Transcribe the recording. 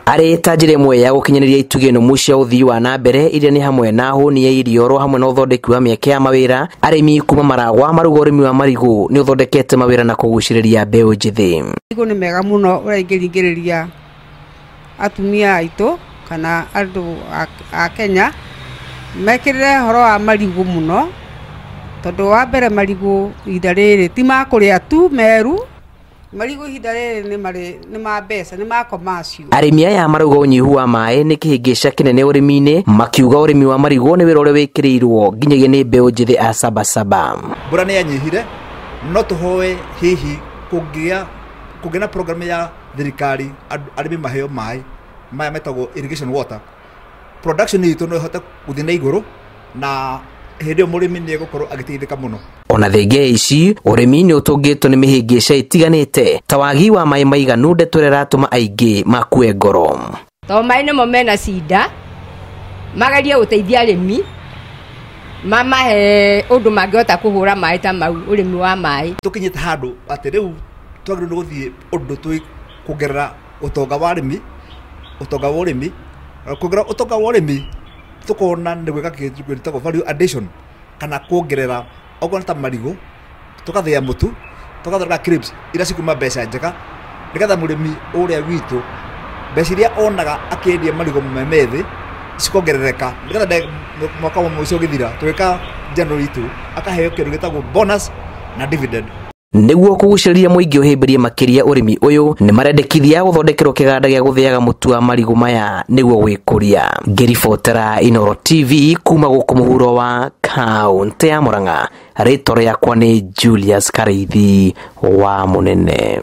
Arĩ ta njĩra ĩmwe ya gũkinyanĩria itugĩ nũmu cia ũthii wa na mbere iria nĩ hamwe na hũni ya irio oro hamwe na ũthondeki wa mĩeke ya mawĩra, arĩmi kuma Maragwa marauga ũrĩmi wa marigũ nĩ ũthondekete mawĩra na kũgucĩrĩria mbeũ njĩthĩ. Marigũ nĩ mega mũno ũrĩa ingĩringĩrĩria atumia aitũ kana andũ a Kenya mekĩrĩre ũhoro wa marigũ mũno, tondũ wa mbere marigũ ihinda rĩrĩ ti ma kũrĩa tu meru, marigũ ihinda rĩrĩ nĩ ma mbeca, nĩ ma commercial. Arĩmi aya marauga ũnyihu wa maĩ nĩ kĩhĩngĩca kĩnene ũrĩmi-inĩ, makiuga ũrĩmi wa marigũ nĩ wĩra ũrĩa wĩkĩrĩirwo nginyagia nĩ mbeũ njĩthĩ a Sabasaba. Mbura nĩ yanyihire, no tũhoe hihi kũngĩa na program ya thirikari arĩmi maheo maĩ maya metagwo irrigation water, production itũ no ĩhote gũthiĩ na igũrũ na hĩndĩ ĩyo mũrĩmi nĩ egũkorwo agĩteithĩka mũno. Ona thengia ici, ũrĩmi nĩ ũtũngĩtwo nĩ mĩhĩngĩca ĩtiganĩte ta wagi wa maĩ maiganu, ndeto ĩrĩa ĩratũma aingĩ makue ngoro. To maĩ nĩmo mena cinda, magerie gũteithia arĩmi mamahe ũndũ mangĩhota kũhũra maĩ ta mau, ũrĩmi wa maĩ. Tũkinyĩte handũ atĩ rĩu twagĩrĩirwo nĩ gũthiĩ ũndũ twĩ kuongerera ũtonga wa arĩmi, ũtonga wa ũrĩmi, kuongerera ũtonga wa ũrĩmi tukona nĩ gwĩka kĩndũ gĩtagwo value addition kana kuongerera okorwo nĩ ta marigũ tũkathĩa mũtu tũgathondeka crisps iria cikuma mbeca njega nĩgetha mũrĩmi ũrĩa witũ mbeca iria onaga akĩendia marigũ me methĩ cikongerereka nĩgetha mwaka wa mũico ũgĩthira tũgĩka general itũ akaheo kĩndũ gĩtagwo bonus na dividend. Nĩguo kũgucĩrĩria mũingĩ ũhĩmbĩrie makĩria ũrĩmi ũyũ, nĩ marendekithia gũthondekerwo kĩganda gĩa gũthĩaga mũtu wa marigũ maya nĩguo gwĩkũria. Ngĩribotera Inooro TV kuma gũkũ mũhuro wa kaũntĩ ya Murang'a, rĩtwa rĩakwa nĩ Julius Karĩithi wa Mũnene.